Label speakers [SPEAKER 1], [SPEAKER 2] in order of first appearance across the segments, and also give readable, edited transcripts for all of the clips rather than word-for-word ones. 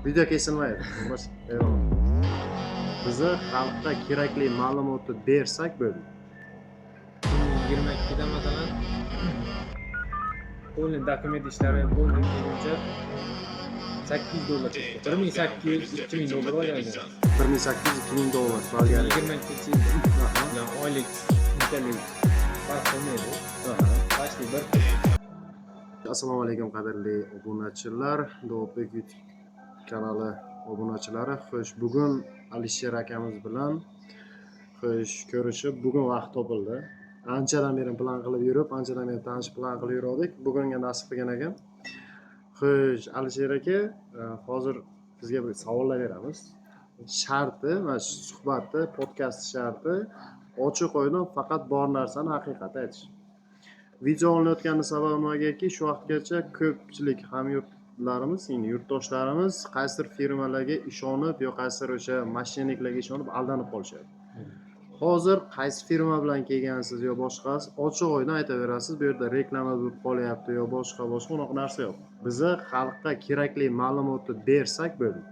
[SPEAKER 1] Video kesilmaydi. Eyvallah. Bizni xalqqa kerakli ma'lumotni bersak bo'ldi.
[SPEAKER 2] 2022da masalan полный dokument ishlari полный kelguncha $800 ketdi. 1800 2000 dollar olgan.
[SPEAKER 1] 1800-2000 dollar Bolgariya.
[SPEAKER 2] 22 yilda. Yani oylik unchalik farq qilmaydi. Почти bir.
[SPEAKER 1] Assalomu alaykum, qadrli obunachilar, Dovudbek YouTube kanali obunachilari. Xo'sh, bugun Alisher akamiz bilan xo'sh ko'rishib, bugun vaqt topildi. Anchadan beri plan qilib yurib, anchadan beri tanishib plan qilib yurdik. Bugunga nasib qilgan ekan. Xo'sh, Alisher aka, hozir sizga bir savollar beramiz. Sharti, mana shu suhbatni, podkast sharti ochiq oydin, faqat bor narsani, haqiqatni aytish. Video olinayotgani sababi nimagaki, shu vaqtgacha ko'pchilik hamyurtlarimiz, ya'ni yurtdoshlarimiz qaysidir firmalarga ishonib yo qaysidir o'sha мошенник larga ishonib aldanib qolishadi. Hozir qaysi firma bilan kelgansiz yo boshqasi, ochiq oydin aytaverasiz. Bu yerda reklama bo'lib qolyapti yo boshqa boshqa unaqa narsa yo'q. Bizni xalqqa kerakli ma'lumotni bersak bo'ldi.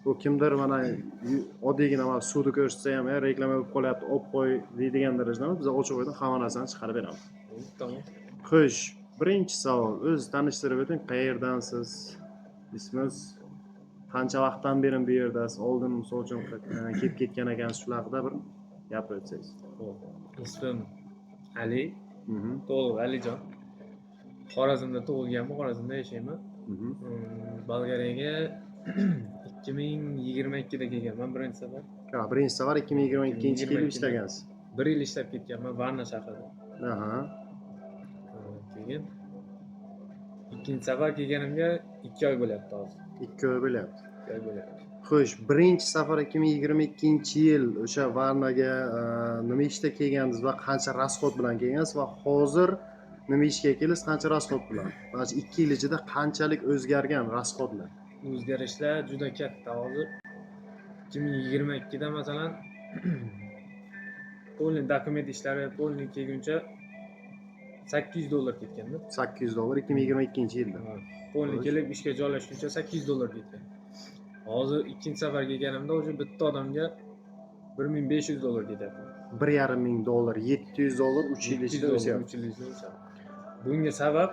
[SPEAKER 1] Bu kimdir mana oddiygina mana suvni ko'rsatsa ham reklama bo'lib qolyapti, olib qo'y deydigan darajada emas. Biz ochiq oydin hamma narsani chiqarib beramiz.
[SPEAKER 2] Tamom.
[SPEAKER 1] Xo'sh, birinchi savol. O'z tanishtirib o'ting, qayerdansiz? Ismingiz? Qancha vaqtdan beri bu yerdasiz? Oldin misol uchun kelib ketgan ekansiz, shular haqida bir gapirib o'tsangiz.
[SPEAKER 2] Xo'p. Ismim Ali, to'liq Alijon. Xorazmda tug'ilganman, Xorazmda yashayman. Bolgariyaga 2022da kelganman birinchi safar.
[SPEAKER 1] Ha, birinchi safar 2022 kelib ishlagansiz.
[SPEAKER 2] Bir yil ishlab ketganman Varna shahrida. Keyin ikkinchi safar kelganimga 2 oy bo'lyapti hozir.
[SPEAKER 1] 2 oy bo'lyapti.
[SPEAKER 2] 2 oy bo'lyapti.
[SPEAKER 1] Xo'sh, birinchi safar 2022-yil o'sha Varnaga nima ishda kelgandingiz va qancha расход bilan kelgansiz va hozir nima ishga keldingiz, qancha расход bilan? Mana shu 2 yil ichida qanchalik o'zgargan расход lar?
[SPEAKER 2] O'zgarishlar juda katta hozir. 2022da masalan полный dokument ishlari полный kelguncha $800 ketganda.
[SPEAKER 1] $800 2022-yilda.
[SPEAKER 2] Полный kelib ishga joylashguncha $800 ketgan. Hozir ikkinchi safar kelganimda уже bitta odamga $1500 ketyapti.
[SPEAKER 1] $1500, $700 3 yil ichida o'syapti.
[SPEAKER 2] 3 yil ichida o'syapti. Bunga sabab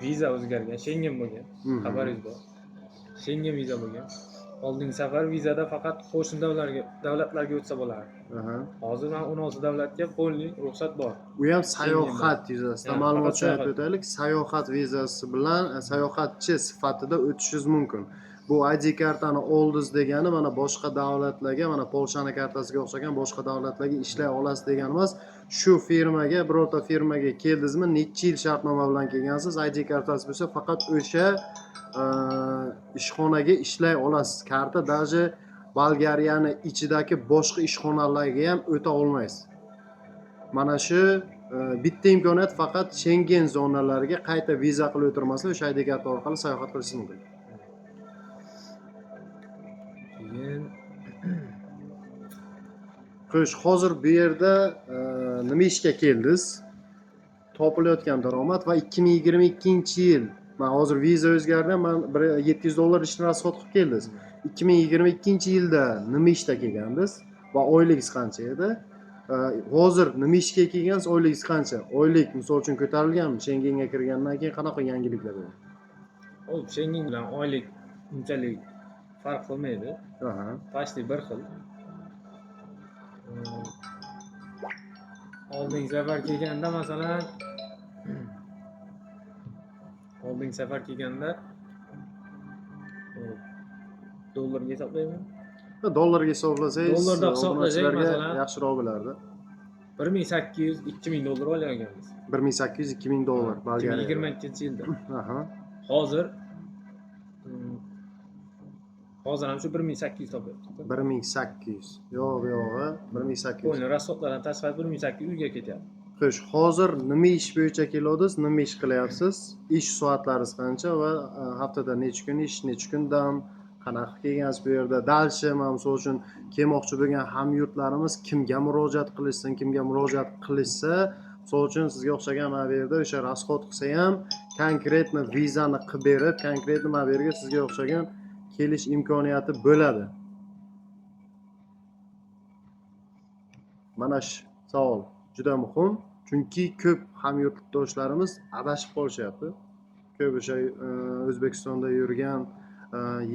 [SPEAKER 2] viza o'zgargan, Schengen bo'lgan. Xabaringiz bor. Schengen viza bo'lgan. Oldingi safar vizada faqat qo'shni davlatlarga o'tsa bo'lardi. Hozir mana 16 davlatga полный ruxsat bor.
[SPEAKER 1] U ham sayohat yuzasidan ma'lumot aytib o'taylik. Sayohat vizasi bilan sayohatchi sifatida o'tishingiz mumkin. Bu ID kartani oldingiz degani mana boshqa davlatlarga, mana Polshani kartasiga o'xshagan boshqa davlatlarga ishlay olasiz degani emas. Shu firmaga, birorta firmaga keldingizmi, necha yil shartnoma bilan kelgansiz, ID kartasi bo'lsa faqat o'sha ishxonaga ishlay olasiz. Karta даже Bolgariyani ichidagi boshqa ishxonalarga ham o'ta olmaysiz. Mana shu bitta imkoniyat, faqat Schengen zonalariga qayta viza qilib o'tirmasdan o'sha ID karta orqali sayohat qilishingiz mumkin.
[SPEAKER 2] Keyin
[SPEAKER 1] Xo'sh, hozir bu yerda nima ishga keldingiz? Topilayotgan daromad va 2022-yil, mana hozir viza o'zgardi, man bir $700 ishni расход qilib keldingiz. 2022-yilda nima ishda kelgandingiz va oyligingiz qancha edi? Hozir nima ishga kelgansiz, oyligingiz qancha? Oylik misol uchun ko'tarilganmi? Schengenga kirgandan keyin qanaqa yangiliklar bo'ldi?
[SPEAKER 2] Xo'p, Schengen bilan oylik unchalik farq qilmaydi. Почти bir xil. Oldingi safar kelganda masalan oldingi safar kelganda dollarga hisoblayman.
[SPEAKER 1] Dollarga hisoblasangiz,
[SPEAKER 2] dollarda hisoblasak masalan
[SPEAKER 1] yaxshiroq bo'lardi.
[SPEAKER 2] 1800-2000 dollar olganmiz.
[SPEAKER 1] 1800-2000 dollar Bolgariyada.
[SPEAKER 2] 2022-yilda. Hozir hozir ham shu 1800 topyapti.
[SPEAKER 1] 1800. Yo'q, yo'g'i 1800.
[SPEAKER 2] Полный расход lardan tashqari 1800 uyga ketyapti.
[SPEAKER 1] Xo'sh, hozir nima ish bo'yicha keldingiz, nima ish qilyapsiz? Ish soatlaringiz qancha va haftada necha kun ish, necha kun dam, qanaqa kelgansiz bu yerda? Дальше mana misol uchun kelmoqchi bo'lgan hamyurtlarimiz kimga murojaat qilishsin, kimga murojaat qilishsa, Misol uchun, sizga o'xshagan mana bu yerda o'sha расход qilsa ham, конкретно vizani qilib berib, конкретно mana bu yerga sizga o'xshagan kelish imkoniyati bo'ladi. Mana shu savol juda muhim, chunki ko'p hamyurtdoshlarimiz adashib qolishyapti. Ko'p o'sha O'zbekistonda yurgan,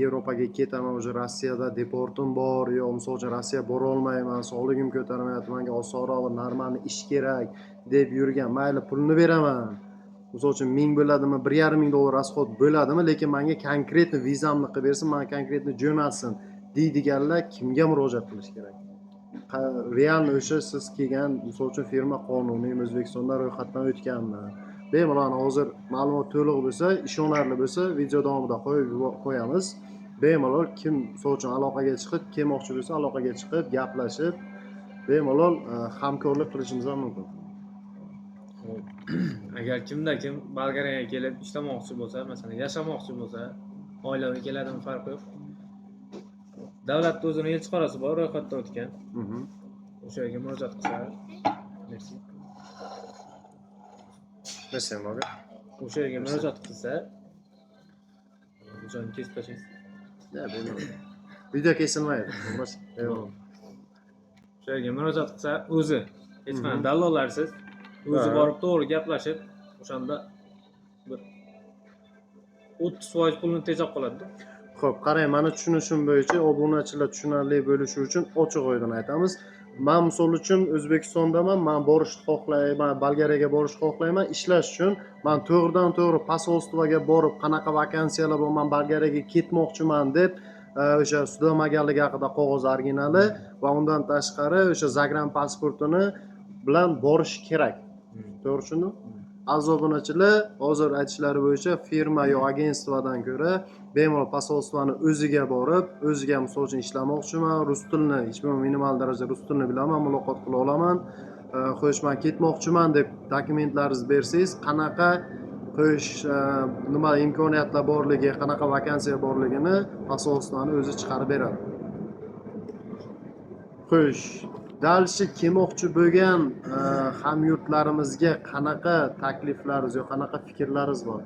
[SPEAKER 1] Yevropaga ketaman, o'sha Rossiyada deportim bor, yo misol uchun Rossiya bora olmayman, sog'ligim ko'tarmayapti, menga osonroq va normal ish kerak deb yurgan, mayli pulni beraman. Misol uchun 1000 bo'ladimi, 1,5 ming dollar расход bo'ladimi, lekin menga конкретно vizamni qilib bersin, menga конкретно jo'natsin deydiganlar kimga murojaat qilish kerak? Реально o'sha siz kelgan, misol uchun, firma qonuniy O'zbekistonda ro'yxatdan o'tganmi? Bemalol hozir ma'lumot to'liq bo'lsa, ishonarli bo'lsa, video davomida qo'yib qo'yamiz. Bemalol kim misol uchun aloqaga chiqib, kelmoqchi bo'lsa, aloqaga chiqib, gaplashib, bemalol hamkorlik qilishimiz ham mumkin.
[SPEAKER 2] Agar kimda kim Bolgariyaga kelib ishlamoqchi bo'lsa, masalan, yashamoqchi bo'lsa, oilaviy keladimi, farqi yo'q. Davlatni o'zini elchixonasi bor, ro'yxatdan o'tgan. O'sha yerga murojaat qilsa, merci.
[SPEAKER 1] Merci, много.
[SPEAKER 2] O'sha yerga murojaat qilsa, bu joyini kesib tashlaysiz.
[SPEAKER 1] Ya, bemalol. Video kesilmaydi. Bemalol.
[SPEAKER 2] O'sha yerga murojaat qilsa, o'zi hech qanday dallollarsiz, o'zi borib to'g'ri gaplashib, o'shanda bir 30% pulini tejab qoladi-da.
[SPEAKER 1] Xo'p, qarang, mani tushunishim bo'yicha obunachilar tushunarli bo'lishi uchun ochiq oydin aytamiz. Men misol uchun O'zbekistondaman, men borishni xohlayman, Bolgariyaga borishni xohlayman, ishlash uchun men to'g'ridan to'g'ri посольство ga borib, qanaqa vakansiyalar bor, men Bolgariyaga ketmoqchiman deb o'sha sudamaganligi haqida qog'oz originali va undan tashqari o'sha загран pasportini bilan borish kerak. To'g'ri tushundim? Aziz obunachilar, hozir aytishlari bo'yicha firma yo agentstvodan ko'ra bemalol посольство ni o'ziga borib, o'ziga misol uchun ishlamoqchiman, rus tilini hech bo'lmasa minimal darajada rus tilini bilaman, muloqot qila olaman. Xo'sh, men ketmoqchiman deb dokumentlaringizni bersangiz, qanaqa qo'yish, nima imkoniyatlar borligi, qanaqa vakansiya borligini посольство ni o'zi chiqarib beradi. Xo'sh, дальше kelmoqchi bo'lgan hamyurtlarimizga qanaqa takliflaringiz yo qanaqa fikrlaringiz bor?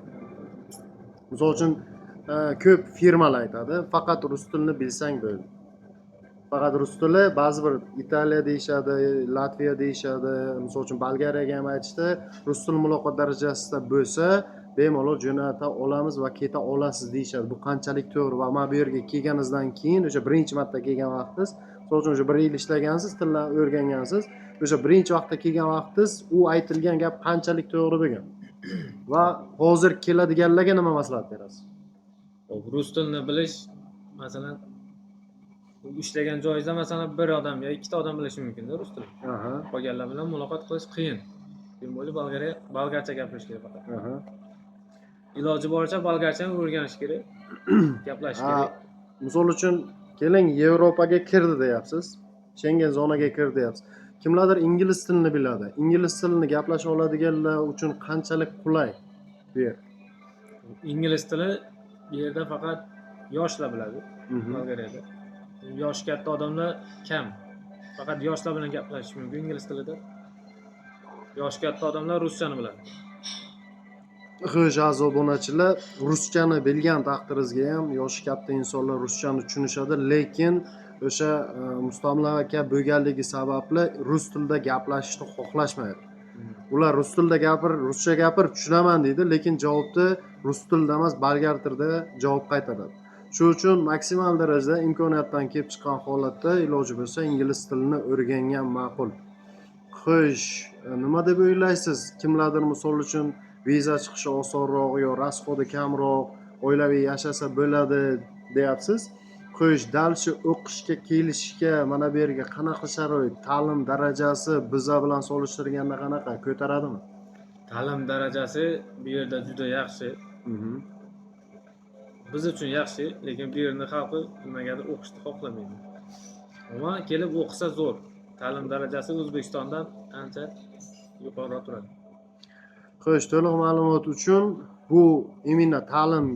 [SPEAKER 1] Misol uchun, ko'p firmalar aytadi, faqat rus tilini bilsang bo'ldi. Faqat rus tili, ba'zi bir Italiya deyishadi, Latviya deyishadi, misol uchun Bolgariyaga ham aytishdi, rus tili muloqot darajasida bo'lsa, bemalol jo'nata olamiz va keta olasiz deyishadi. Bu qanchalik to'g'ri va mana bu yerga kelganingizdan keyin o'sha birinchi marta kelgan vaqtingiz, misol uchun o'sha bir yil ishlagansiz, tilni o'rgangansiz, o'sha birinchi vaqtda kelgan vaqtingiz u aytilgan gap qanchalik to'g'ri bo'lgan va hozir keladiganlarga nima maslahat berasiz?
[SPEAKER 2] Xo'p, rus tilini bilish, masalan, u ishlagan joyingizda masalan bir odam yo ikkita odam bilishi mumkin-da rus tilini. Qolganlar bilan muloqot qilish qiyin. Тем более Bolgariya bolgarcha gapirish kerak faqat. Iloji boricha bolgarchani o'rganish kerak, gaplashish kerak.
[SPEAKER 1] Misol uchun, keling, Yevropaga kirdi deyapsiz. Shengen zonaga kirdi deyapsiz. Kimlardir ingliz tilini biladi. Ingliz tilini gaplasha oladiganlar uchun qanchalik qulay bu yer?
[SPEAKER 2] Ingliz tili bu yerda faqat yoshlar biladi. Bolgariyada. Yoshi katta odamlar kam. Faqat yoshlar bilan gaplashish mumkin ingliz tilida. Yoshi katta odamlar ruschani biladi.
[SPEAKER 1] Xo'sh, aziz obunachilar, ruschani bilgan taqdiringizga ham yoshi katta insonlar ruschani tushunishadi, lekin o'sha mustamlaka bo'lganligi sababli rus tilida gaplashishni xohlashmaydi. Ular rus tilida gapir, ruscha gapir, tushunaman deydi, lekin javobni rus tilida emas, bolgar tilida javob qaytaradi. Shu uchun maksimal darajada imkoniyatdan kelib chiqqan holatda iloji bo'lsa ingliz tilini o'rgangan ma'qul. Xo'sh, nima deb o'ylaysiz? Kimlardir misol uchun viza chiqishi osonroq yo расход i kamroq, oilaviy yashasa bo'ladi deyapsiz. Xo'sh, дальше o'qishga kelishga mana bu yerga qanaqa sharoit, ta'lim darajasi biza bilan solishtirganda qanaqa, ko'taradimi?
[SPEAKER 2] Ta'lim darajasi bu yerda juda yaxshi. Biz uchun yaxshi, lekin bu yerning xalqi nimagadir o'qishni xohlamaydi. Ammo kelib o'qisa zo'r. Ta'lim darajasi O'zbekistondan ancha yuqoriroq turadi.
[SPEAKER 1] Xo'sh, to'liq ma'lumot uchun bu именно ta'lim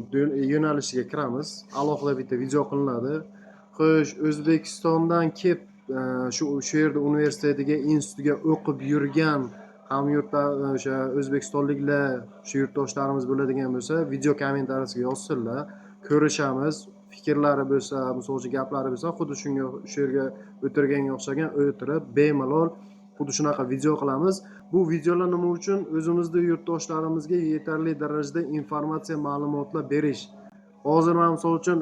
[SPEAKER 1] yo'nalishiga kiramiz. Alohida bitta video qilinadi. Xo'sh, O'zbekistondan kelib shu yerda universitetiga, institutga o'qib yurgan Hamyurtlar, o'sha o'zbekistonliklar, shu yurtdoshlarimiz bo'ladigan bo'lsa, video kommentariyasiga yozsinlar, ko'rishamiz. Fikrlari bo'lsa, misol uchun gaplari bo'lsa, xuddi shunga, shu yerga o'tirganga o'xshagan o'tirib, bemalol xuddi shunaqa video qilamiz. Bu videolar nima uchun? O'zimizni yurtdoshlarimizga yetarli darajada informatsiya, ma'lumotlar berish. Hozir man misol uchun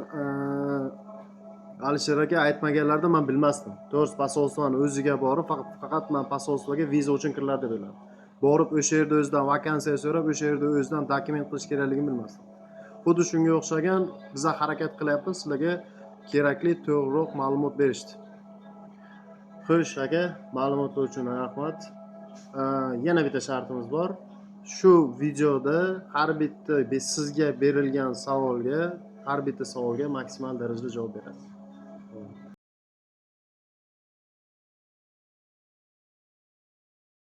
[SPEAKER 1] Alisher aka aytmaganlarida man bilmasdim. To'g'risi, посольство ni o'ziga borib, faqat man посольство ga viza uchun kiriladi deb o'yladim. Borib o'sha yerda o'zidan vakansiya so'rab, o'sha yerda o'zidan dokument qilish kerakligini bilmasdim. Xuddi shunga o'xshagan biza harakat qilyapmiz sizlarga kerakli, to'g'riroq ma'lumot berishdi. Xo'sh aka, ma'lumotlar uchun rahmat. Yana bitta shartimiz bor. Shu videoda har bitta sizga berilgan savolga, har bitta savolga maksimal darajada javob berasiz.